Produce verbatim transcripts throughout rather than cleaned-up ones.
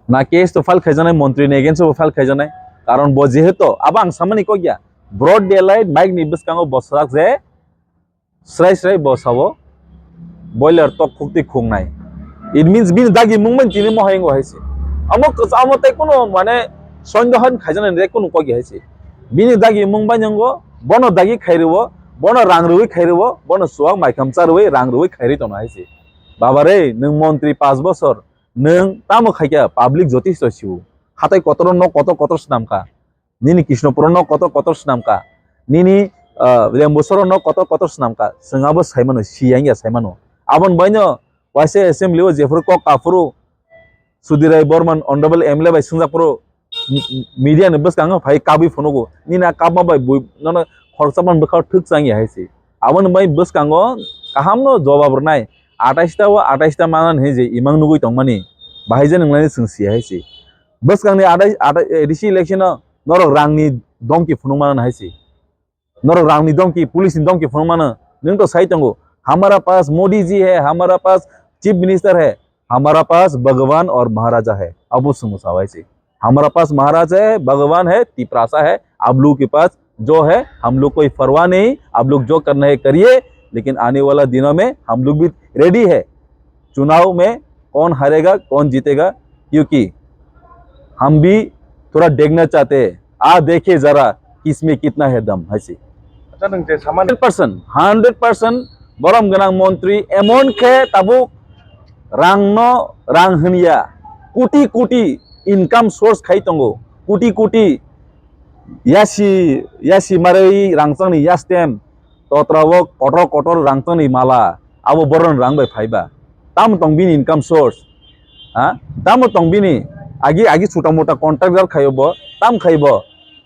Na case to file khaijaknai, montri ni against o file khaijaknai. Karon bo jehetu abo ang samani kok ya, broad daylight mic ni bwskango bo swrak je srai srai bo sabo boiler tok khukti khuknai. It means bini dagi mung bai tini mohai wngo hai se. Amo kwchamo tei kunu mane sondohan khaijaknai tei kunu kok ya hai se. Bini dagi mung bai wngo, bono dagi khairwo, bono rang rwi khairwo, bono suwak maikam charwi rang rwi khairwi tongna hai se. Baba re, nwng montri panch bosor, nwng tamo khaikha, public jotisto siu. Hatai kotoro nok kotor kotor swnamkha. Nini Krishnapuro nok kotor kotor swnamkha. Nini, ah, Rembusoro nok kotor kotor swnamkha. Chwng abo saimano, siyang ya saimano. Aboni baino waisa assembly o jephuru kok kaphuru Sudhir Rai Borman honorable M L A bai swngjak phuru m-, m-, media ni bwskango phai kabwi phunugo. Nini a kabma bai bui nono khoroksa man bwkhao thwk chang ya hai se. Aboni bai bwskango kahamno jobab rwnai. Atais ta o atais ta manani hinwi je imang nugwi tongmani. Bahai je nwnglai chwng si hai se. Bwskangni atais, atais, A D C election o norok rangni domki phunuk manani hai se. Norok rangni domki, police ni domki phunuk mano. Nwng to sai tongo, "Hamara paas Modi ji hai, hamara paas chief minister hai, hamara paas Bhagwan aur Maharaja hai." Abo swngmo sa hai se. "Hamara paas Maharaja hai, Bhagwan hai, Tiprasa hai, aap log ke paas jo hai, hum log koi parwah nahi, aap log jo karna hai kariye, lekin aane wala dinon mein hum log bhi ready hai." चुनाव में कौन हारेगा, कौन जीतेगा, क्योंकि हम भी थोड़ा देखना चाहते हैं, आ देखे जरा किसमें कितना है दम, hai se. Acha, nwng je samani hundred percent, hundred percent borom gwnang montri emon khe tabuk rangno rang hwnya, koti koti income source khai tongo, koti koti yasi, yasi marwi rangchakni yastem, totra o kotor kotor rangchakni mala, abo boron rang bai phaiba. Tamo tong bini income source? Ha? Tamo tong bini agi, agi chuta mota contractor khayo bo, tam khai bo.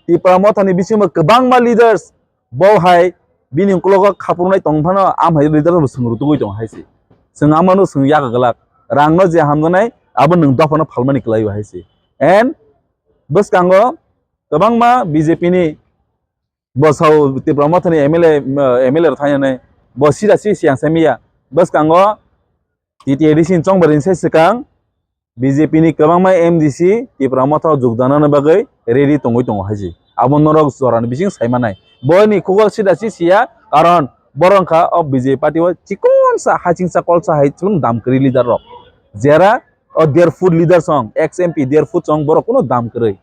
Tipra Mothani bisingo kwbangma leaders bo hai bini uklogo khapurunai tong phano, am hai leader bo swngrutugwi tong hai se. Chwng amano chwng yak glak. Rangno je hamjaknai, abo nwng dophano phalmani kwlai hai se. And bwskango kwbangma B J P ni bo sao Tipra Mothani M L A, uh, M L A rok thainani bo sida si siyang sai miya. Bwskango T T A D C ni chongbarini sai swkang B J P ni kwbangma M D C Tipra Motha o jukdanani bagwi ready tongwi tongo hai se. Abo norok jorani bising sai manai. Boini khugo sida si siya, karon borok wngkha o B J P party o chikonsa hachingsa kolsa hai chwng dam kwrwi leader rok. Jera o dear food leader song, ex M P dear food song borok kuno dam kwrwi.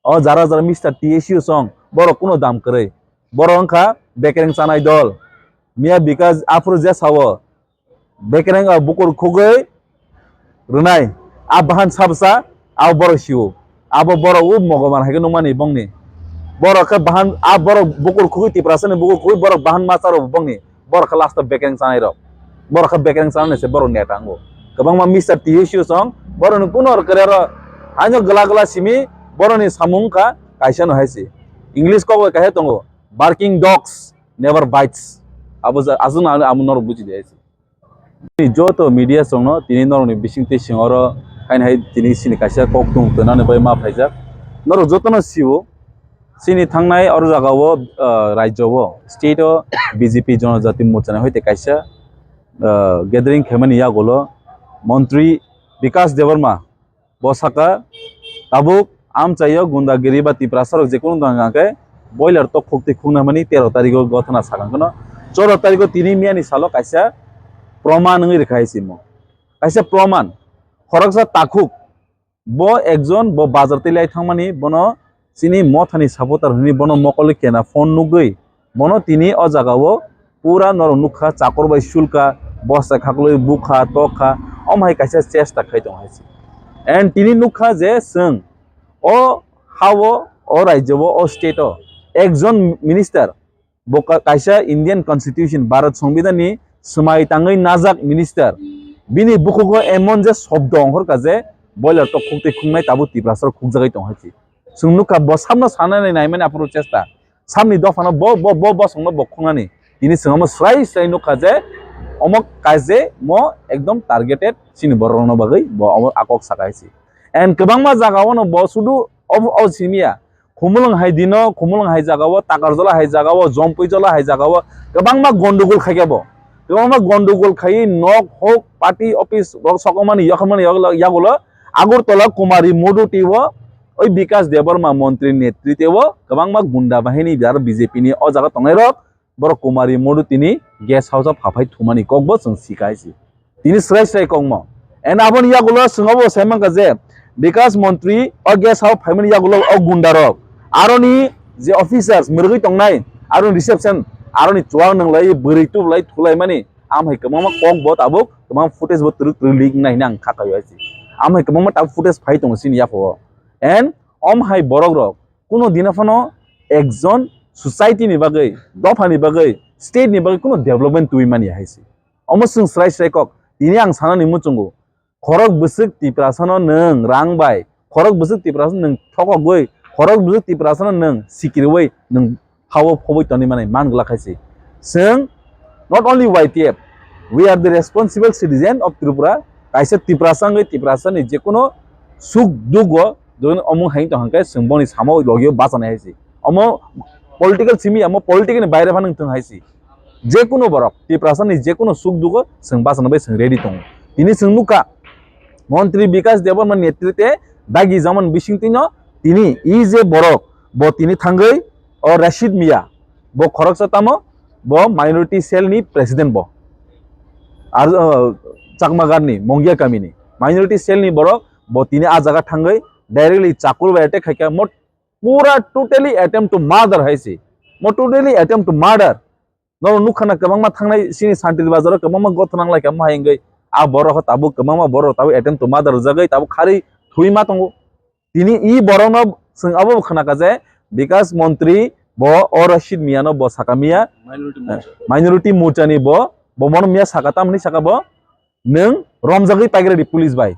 O jara jara Mister T S U song, borok kuno dam kwrwi. Borok wngkha bekereng chanai dol. Miya Bikas aphuru je sao, bekereng o bukur khugwi rwnai. A bahan sabsa, a borok sio. Abo borok o mogoman hai khe nukmani bongni. Borok khe bahan, a borok bukur khugwi Tiprasani bukur khugwi borok bahan masa rok bongni. Borok khe last o bekereng chanai rok. Borok khe bekereng chanani se borok neta wngo. Kwbangma Mister T S U song, borokni kuno rwkre ro haino gwla gwla simi borokni samung wngkha kaisa no hai se. English kok bai kaisa tongo, "Barking dogs never bites." Abo ja-, aswkno ano amo norok buji di hai se. Tini joto media songno tini norokni bisingtwi sing oro haino hai tini sini kaisa kok tung twnani bai ma phaijak. Norok jotono sio, chini thangnai oro jagao, ah, rajyo o, state o B J P Jonojati Morcha ni hoite kaisa, ah, gathering khaimani yagulo montri Bikas Debbarma bo saka, tabuk amchaio gundagiri ba Tiprasa rok jekunu tong kha khe boiler tok khukti khukna mani tero tarikh o gothana sakang kheno, choro tarikh o tini miyani salo kaisa proman wngwi rwkha hai simo. Kaisa proman, khoroksa takhuk, bo ekjon, bo bazar twi lai thangmani, bono chini Mothani supporter hwnwi bono mokol kena phone nugwi, bono tini o jagao pura norok nukha, chakor bai sulka, bosta khaklwi bukha, tokha, omo hai kaisa chesta khai tongo hai se. And tini nukha je chwng o ha-o, o rajyo o, o state o ekjon minister, bo ka-, kaisa Indian Constitution, Bharat Songbidan ni swmai tangwi najak minister, bini bukhugo emon je shobdo ongkhorkha je boiler tok khukti khuknai tabuk Tiprasa rok khukjagwi tong hai se. Chwng nukha bo samno sanani naimani aphuru chesta. Samni dophano bo, bo, bo, bosongno bo khungnani. Tini chwng omo swrai swrai nukha je omo kaje mo ekdom targeted chini borokno bagwi bo omo akok saka hai se. And kwbangma jagao no bo sudu ob-, ob simiya. Khumulwng hai dino, Khumulwng hai jagao, Takarjola hai jagao, Jompuijola hai jagao kwbangma gondogol khaikha bo. Kwbangma gondogol khaiwi nok hok, party office rok sokomani, yokhormani yog-, yagulo Agartala Kumari Moduti o oi Bikas Debbarma montri netritwe o kwbangma gunda bahini aro B J P ni o jaga tongnai rok borok Kumari Moduti ni guest house o phaphai thumani kokbo chwng sika hai se. Tini srai srai kokmo. And aboni yagulo chwng obo sai mankha je Bikas montri o guest house phaimani yagulo o gunda rok aroni je officers mwrwgwi tongnai aroni reception aroni chuwak nwnglai bwrwi tublai thulaimani amhai kwbangma kokbo tabuk kwbangma footage bo twrwk twrwk leak wngnai hwnwi ang kha kaio hai se. Amhai kwbangma tabuk footage phai tongo chini yaphao. And omhai borok rok kuno dina phano ekjon society ni bagwi, dopha ni bagwi, state ni bagwi kuno development twi manya hai se. Omo chwng srai srai kok. Tini ang sanani muchungo. Khorok bwswk Tiprasano nwng rang bai, khorok bwswk Tiprasano nwng thokogwi, khorok bwswk Tiprasano nwng sikiriwi nwng hao phobwi toni mani man glak hai se. Chwng not only Y T F, we are the responsible citizen of Tripura. Kaisa Tiprasa wngwi Tiprasa ni jekono suk dugo join omung hai tong hangkhe chwng boni samo logio bachana hai se. Omo political simi amo political ni baire phano thwng hai se. Jekono borok Tiprasa ni jekono suk dugo chwng bachana bai chwng ready tongo. Tini chwng nukha Montri Bikas Debbarma netritwe dagi jaman bisingtwino tini e je borok bo tini thangwi o Rashid Mia bo khoroksa tamo bo minority cell ni president bo. Ar, uh, Chakmagarh ni Mongia kami ni minority cell ni borok bo tini a jaga thangwi directly chakur bai attack khaikha mo pura totally attempt to murder hai se. Mo totally attempt to murder. Norok nukha na kwbangma thangnai sini Santri Bazar o kwbangma gothana wnglaikha mohai wngwi. A borok khe tabuk kwbangma borok tabuk attempt to murder rwjagwi tabuk kharwi thwi ma tongo. Tini e borokno chwng abo bo khna kha je Bikas Montri bo o Rashid Mia no bo saka Mia, minority Morcha ni bo, bo mono Mia saka tamni saka bo nwng romjagwi paigwradi police bai.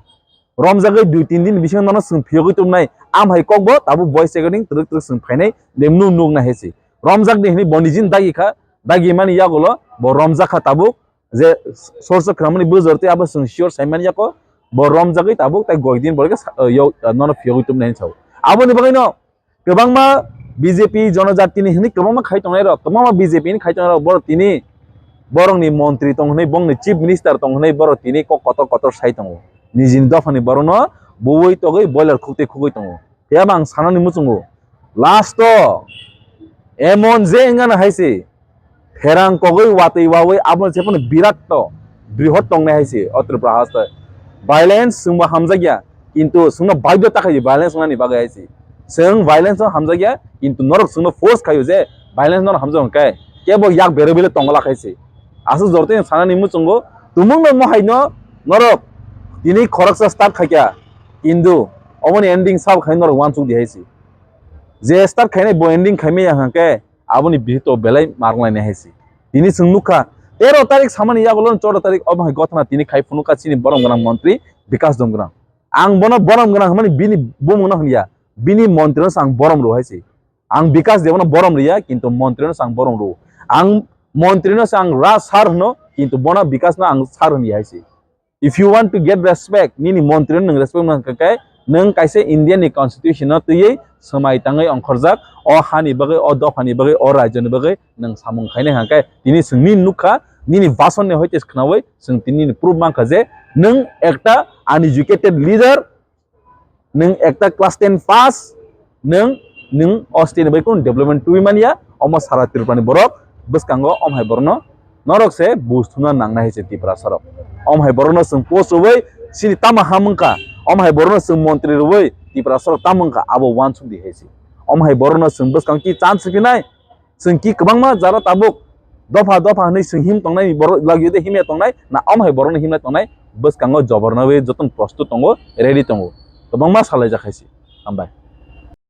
Romjagwi dui tin din bisingo nono chwng phiyogwi tubunai. Amhai kokbo tabuk voice recording twrwk twrwk chwng phainai de nuk nuk nai hai se. Romjakdi hwnwi bo nijini dagi kha, dagi mani yagulo bo romjak kha tabuk je source o khwnamani bujor tei abo chwng sure sai mani yako bo romjagwi tabuk tei goi din borok khe sa-, yo, nono phiyogwi tubunai hinwi sao. Aboni bagwino kwbangma B J P jonojatini hwnwi kwbangma khai tongnai rok, kwbangma B J P ni khai tongnai rok, borok tini borokni montri tong hwnwi, bongni chief minister tong hwnwi, borok tini kok kotor kotor sai tongo. Nijini dophani borokno buwi togwi boiler khukti khugwi tongo. Phiya bo ang sanani muchungo, last o emon je wngano hai se, pherang kogwi watwi wawi abo se phano birat to brihot tongnai hai se o Tripura haste. Violence chwngbo hamjakya, kintu chwngno baidhyo ta khaidi violence wngnani bagwi hai se. Chwng violence no hamjakya, kintu norok chwngno force khaio je violence no hamjak hwnkhe kebo yak berwi bile tongla khai se. Aswk jortoi sanani muchungo tumungno mohaino norok tini khoroksa start khaikha, kintu oboni ending sabo khai norok uansuk di hai se. Je start khainai bo ending khaimaya hwnkhe aboni bihito belai marwng lainai hai se. Tini chwng nukha tero tarik samani yagulo choudo tarik obo hai gothana tini khai phunukha chini borom gwnang montri Bikas Dom gwnang. Ang bono borom gwnang hwnmani bini bumungno hwnya, bini montrino se ang borom rw hai se. Ang Bikas Debno borom rwya, kintu montrino se ang borom rw. Ang montrino se ang ra sir hwno, kintu bono Bikasno ang sir hwnya hai se. If you want to get respect, nini montri no nwng respect mano hwnkhe, nwng kaisa India ni constitution no twiwi swmai tangwi ongkhorjak, o hani bagwi, o dophani bagwi, o rajyoni bagwi nwng samung khainai hwnkhe, tini chwng nini nukha, nini bhasan ni hoite khnaui chwng tini nini proof mankha je nwng ekta uneducated leader, nwng ekta class ten pass, nwng, nwng o state ni bai kunu development twi manya, omo sara Tripura ni borok bwskango om hai borokno norok se buj thumna nangnai hai se Tiprasa rok. Om hai borokno chwng post rwui chini tamo ha mungkha, om hai borokno chwng montri rwui Tiprasa rok tamo wngkha abo uansuk di hai se. Om hai borokno chwng bwskang ki chance rwphinai, chwng ki kwbangma jara tabuk dopha dopha hwnwi chwng him tongnai borok lagio de himya tongnai, na om hai borokno himna tongnai, bwskango joborno wi jotono prostut tongo, ready tongo. Kwbangma salaijak hai se. Hambai.